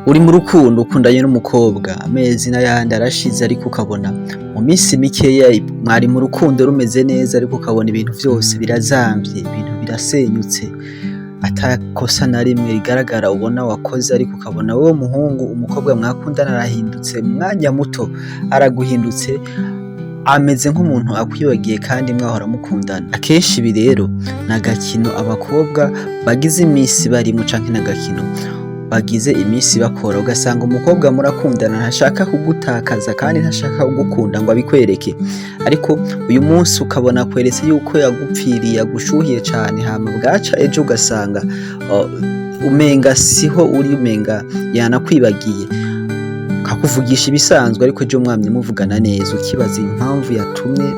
Uri mu rukundo, ukundanye n'umukobwa, amezi n'ayandi arashize, ariko ukabona mu minsi mikeya mwari mu rukundo rumeze neza, ariko ukabona ibintu vyose birazamvye, ibintu birasenyutse, atakosa na rimwe rigaragara ubona wakoze, ariko ukabona wowe muhungu, umukobwa mwakundana arahindutse mu mwanya muto, araguhindutse, ameze nk'umuntu akwibagiye kandi mwahora mukundana. Akenshi ibi rero ni agakino abakobwa bagize imisi barimwo canke n'agakino bagize imisi bakora. Ugasanga umukobwa murakundana ntashaka kugutakaza kandi ntashaka kugukunda ngo abikwereke, ariko uyu munsi ukabona akweretse yuko yagupfiriye, yagushuhiye cane, hama bwaca ejo ugasanga umenga siho uri, umenga yanakwibagiye, akakuvugisha ibisanzwe, ariko ejo mwamye muvugana neza. Ukibaza impamvu yatumye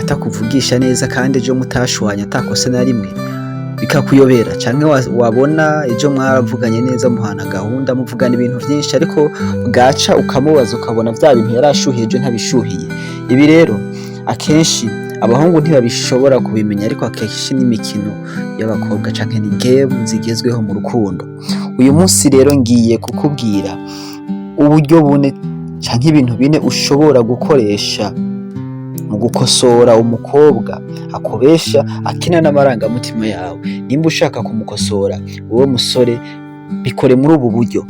atakuvugisha neza kandi ejo mutashwanye, atakosa na rimwe, bikakuyobera. Canke wabona ejo mwaravuganye neza, muhana gahunda, muvugana ibintu vyinshi, ariko bwaca ukamubaza ukabona vya bintu yarashuhiye ejo ntabishuhiye. Ibi rero akenshi abahungu ntibabishobora kubimenya, ariko akenshi n'imikino y'abakobwa canke ni game zigezweho mu rukundo. Uyu munsi rero ngiye kukubwira uburyo bune canke ibintu bine ushobora gukoresha mu gukosora umukobwa akubesha, akina n'amarangamutima yawe. Nimba ushaka kumukosora wowe musore, bikore muri ubu buryo.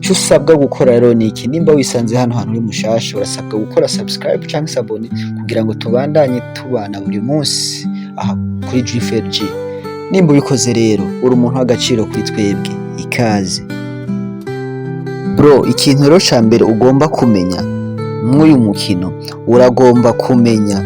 Ico usabwa gukora rero ni iki: nimba wisanze hano hantu uri mushasha, urasabwa gukora subscribe canke s'abonner kugira ngo tubandanye tubana buri munsi aha kuri GFG. Nimba ubikoze rero, uri umuntu w'agaciro kuri twebwe. Ikaze, bro. Ikintu rero ca mbere ugomba kumenya mw'uyu mukino, uragomba kumenya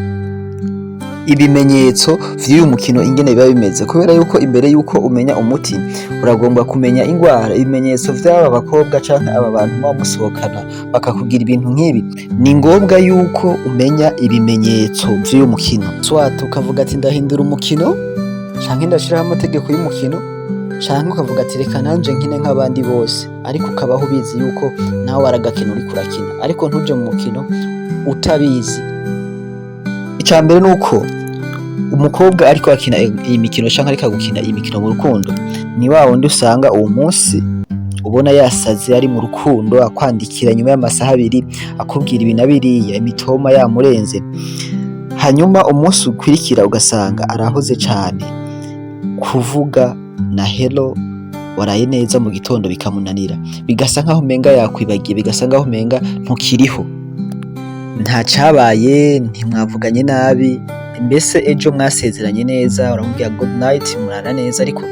ibimenyetso vy'uyu mukino ingene biba bimeze, kubera yuko imbere yuko umenya umuti uragomba kumenya ingwara. Ibimenyetso vy'aba bakobwa canke aba bantu muba musohokana bakakugira ibintu nk'ibi, ni ngombwa yuko umenya ibimenyetso vy'uyu mukino. Soit ukavuga ati: "Ndahindura umukino", canke "Ndashiraho amategeko y'umukino", canke ukavuga ati: "Reka nanje nkine nk'abandi bose", ariko ukabaho ubizi yuko nawe ari agakino uriko urakina, ariko ntuje mu mukino utabizi. Ica mbere nuko umukobwa ariko akina iyi mikino canke ariko gukina iyi mikino mu rukundo ni wa wundi usanga uwo munsi ubona yasaze, ari mu rukundo, akwandikira nyuma y'amasaha 2, akubwira ibi na biriya, imitoma yamurenze, hanyuma umunsi ukurikira ugasanga arahoze cane, kuvuga na "Hello, waraye neza" mu gitondo bikamunanira, bigasa nkaho umenga yakwibagiye, bigasa nkaho umenga ntukiriho, nta cabaye, ntimwavuganye nabi. Mbese ejo mwasezeranye neza, uramubwira "Good night", murara neza, ariko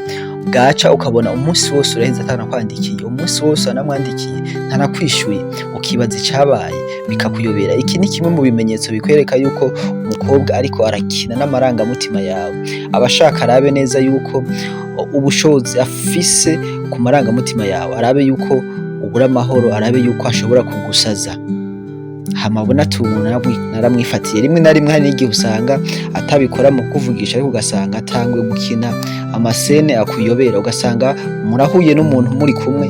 bwaca ukabona umunsi wose uraheze atanakwandikiye, umunsi wose wanamwandikiye ntanakwishuye, ukibaza icabaye, bikakuyobera. Iki ni kimwe mu bimenyetso bikwereka yuko umukobwa ariko arakina n'amarangamutima yawe. Aba ashaka arabe neza yuko ubushobozi afise ku marangamutima yawe, arabe yuko ubura amahoro, arabe yuko ashobora kugusaza, hama abona ati: "Umuntu naramwifatiye." Rimwe na rimwe hari n'igihe usanga atabikora mu kukuvugisha, ariko ugasanga atanguye gukina ama scènes akuyobera, ugasanga murahuye n'umuntu muri kumwe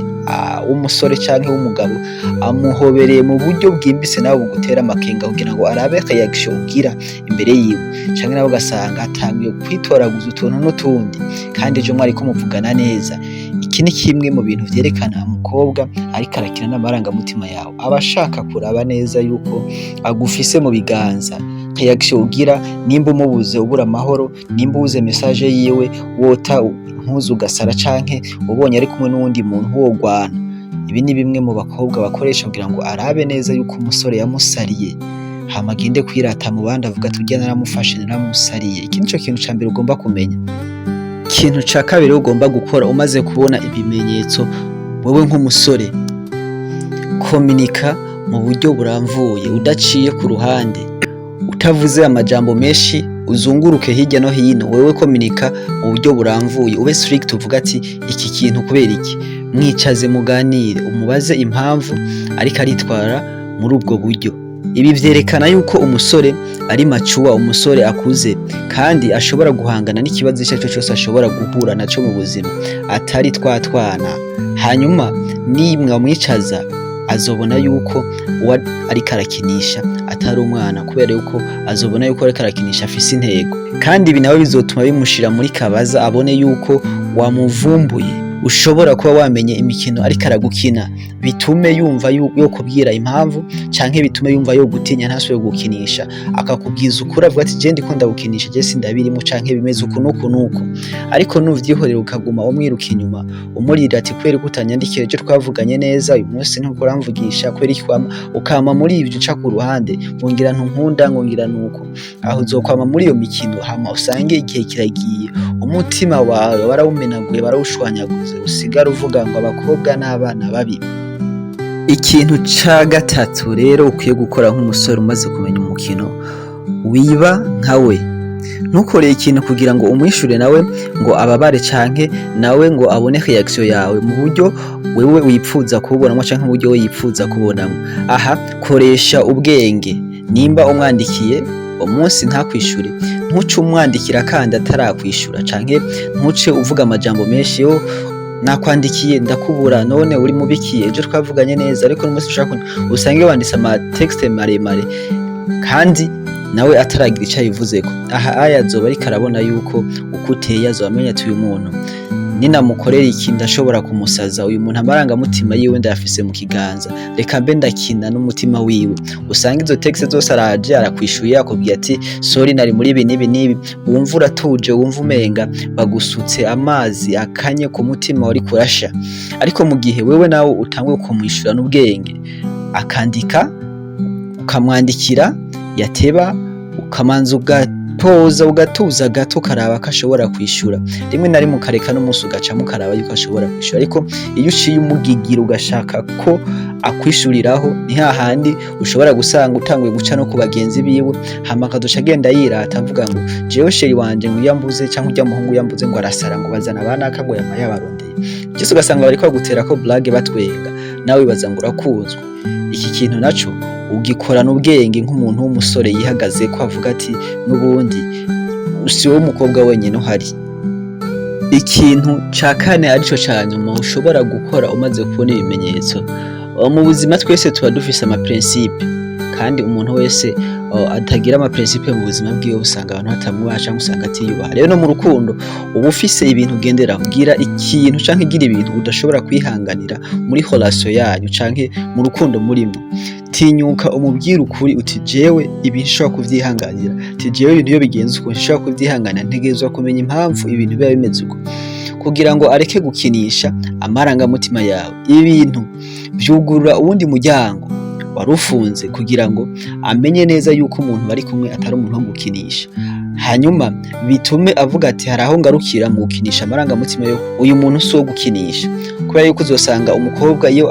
w'umusore canke w'umugabo, amuhobereye mu buryo bwimbitse, nawe bugutera amakenga, kugira ngo arabe reaction ugira imbere yiwe, canke nawe ugasanga atanguye kwitoraguza utuntu n'utundi kandi ejo mwariko muvugana neza. Iki ni kimwe mu bintu vyerekana umukobwa ariko arakina n'amarangamutima yawe. Aba ashaka kuraba neza yuko agufise mu biganza, reaction ugira nimba umubuze, ubura amahoro, nimba ubuze message yiwe wota impuzu ugasara, canke ubonye ari kumwe n'uwundi muntu wogwana. Ibi ni bimwe mu bakobwa bakoresha kugira ngo arabe neza yuko umusore yamusariye, hama agende kwirata mu bandi, avuga ati: "Urya naramufashe, naramusariye." Iki nico kintu ca mbere ugomba kumenya. Ikintu ca kabiri ugomba gukora umaze kubona ibimenyetso, wewe nk'umusore, kominika mu buryo buramvuye, udaciye ku ruhande, utavuze amajambo menshi uzunguruke hirya no hino. Wewe kominika mu buryo buramvuye, ube strict, uvuga ati: "Iki kintu kubera iki?" Mwicaze muganire, umubaze impamvu ariko aritwara muri ubwo buryo. Ibi vyerekana yuko umusore ari mature, umusore akuze kandi ashobora guhangana n'ikibazo ico arico cose ashobora guhura naco mu buzima, atari twa twana. Hanyuma nimwamwicaza azobona yuko uwo ariko arakinisha atari umwana, kubera yuko azobona yuko ariko arakinisha afise intego, kandi ibi nawe bizotuma bimushira muri kabaza, abone yuko wamuvumbuye. Ushobora kuba wamenye imikino ariko aragukina, bitume yumva yokubwira impamvu, canke bitume yumva yogutinya, ntasubire gukinisha, akakubwiza ukuri, avuga ati: "Je ndiko ndagukinisha, je sindabirimo, canke bimeze uku nuku nuku." Ariko nuvyihorera, ukaguma umwiruka inyuma, umurira ati: "Kubera ko utanyandikiye ejo, twavuganye neza, uyu munsi ntuko uramvugisha, kubera iki?" Kwama ukama muri ivyo, uca ku ruhande ngo ngira ntunkunda, ngo ngira nuko, aho uzokwama muri iyo mikino, hama usange igihe kiragiye, umutima wawe barawumenaguye, barawushwanyaguze, usigara uvuga ngo abakobwa n'abana babi. Ikintu ca gatatu rero ukwiye gukora nk'umusore umaze kumenya umukino: wiba nkawe. Ntukoreye ikintu kugira ngo umwishure nawe ngo ababare, canke nawe ngo abone reaction yawe mu buryo wewe wipfuza kububonamwo, canke mu buryo we yipfuza kubonamwo. Aha koresha ubwenge. Nimba umwandikiye umunsi ntakwishure, ntuce umwandikira kandi atarakwishura, canke ntuce uvuga amajambo menshi yo: "Nakwandikiye ndakubura, none uri mubikiye? Ejo twavuganye neza, ariko n'umunsi ushaka." Usange wanditse ama texte maremare kandi nawe ataragira ico abivuzeko. Aha aya azoba ariko arabona yuko uko uteye, azoba amenya ati: "Uyu muntu ninamukorera iki ndashobora kumusaza. Uyu muntu amarangamutima yiwe ndayafise mu kiganza, reka mbe ndakina n'umutima wiwe." Usanga izo texte zose araje arakwishuye, akubwiye ati: "Sorry, nari muri ibi n'ibi n'ibi." Wumva uratuje, wumva umenga bagusutse amazi akanye ku mutima wari kurasha. Ariko mu gihe wewe nawe utanguye kumwishura n'ubwenge, akandika ukamwandikira, yateba ukamanza ugatoza, ugatuza gato, ukaraba ko ashobora kwishura. Rimwe na rimwe ukareka n'umunsi ugacamo, ukaraba yuko ashobora kwishura. Ariko iyo uciye umugigira, ugashaka ko akwishuriraho, ni hahandi ushobora gusanga utanguye guca no ku bagenzi biwe, hama akazoca agenda yirata avuga ngo: "Jewe chéri wanje ngo iyo ambuze, canke urya muhungu iyo ambuze ngo arasara, ngo bazana abanaka, ngo yama yabarondeye." Vyose ugasanga bariko baguterako blague, batwenga, nawe wibaza ngo urakunzwe. Iki kintu naco ugikorana ubwenge nk'umuntu w'umusore yihagaze ko avuga ati: "N'ubundi si wowe umukobwa wenyine uhari." Ikintu ca kane, arico ca nyuma, ushobora gukora umaze kubona ibimenyetso: mu buzima twese tuba dufise ama principe, kandi umuntu wese atagira ama principe mu buzima bwiwe usanga abantu batamwubaha canke usanga atiyubaha. Rero no mu rukundo uba ufise ibintu ugenderaho. Gira ikintu canke gira ibintu udashobora kwihanganira muri relation yanyu canke mu rukundo murimwo. Tinyuka umubwire ukuri uti: "Jewe ibi nshobora kuvyihanganira," uti: "Jewe ibintu iyo bigenze uko nshobora kuvyihanganira, ntegerezwa kumenya impamvu ibintu biba bimeze uko," kugira ngo areke gukinisha amarangamutima yawe. Ibi bintu vyugurura uwundi muryango wari ufunze, kugira ngo amenye neza yuko umuntu bari kumwe atari umuntu wo gukinisha, hanyuma bitume avuga ati: "Hari aho ngarukira mu gukinisha amarangamutima yo, uyu muntu si uwo gukinisha." Kubera yuko uzosanga umukobwa iyo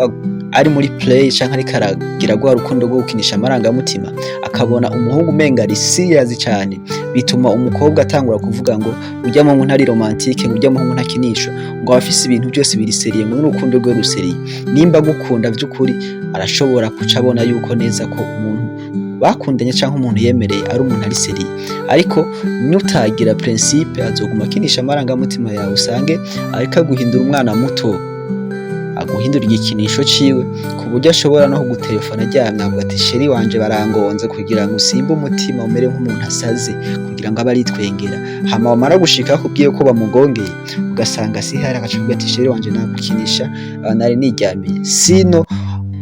ari muri play canke ariko aragira rwa rukundo rwo gukinisha amarangamutima, akabona umuhungu umenga ari serious cane, bituma umukobwa atangura kuvuga ngo: "Urya muhungu ntari romantique, ngo urya muhungu ntakinisha, ngo aba afise ibintu byose biri sérieux, ngo n'urukundo rwe rusérieux." Nimba agukunda vy'ukuri, arashobora kuca abona yuko neza ko umuntu bakundanye canke umuntu yemereye ari umuntu ari sérieux. Ariko nutagira principe, azoguma akinisha amarangamutima yawe, usange ariko aguhindura umwana muto, aguhindura igikinisho ciwe, ku buryo ashobora no kugutelefona aryamye avuga ati: "Chéri wanje barangonze," kugira ngo usimbe umutima, umere nk'umuntu asaze, kugira ngo abe aritwengera. Hama wamara gushika akubwiye ko bamugongeye, ugasanga si hari, agaca akubwira ati: "Chéri wanje nagukinisha, nari niryamiye." Sino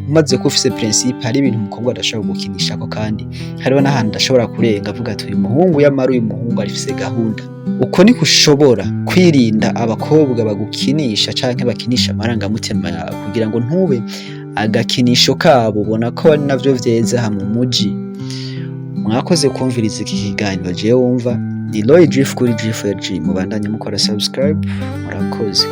umaze kuba ufise principe, hari ibintu umukobwa adashobora gukinishako, kandi hariho n'ahantu adashobora kurenga, avuga ati: "Uyu muhungu yamara uyu muhungu arifise gahunda." Uko niko ushobora kwirinda abakobwa bagukinisha canke bakinisha amarangamutima yawe, kugira ngo ntube agakinisho kabo. Ubona ko ari navyo vyeza aha mu muji. Mwakoze kumviriza iki kiganiro. Jewe wumva ni Roy Drift kuri G4G. Mubandanye mukora subscribe. Murakoze.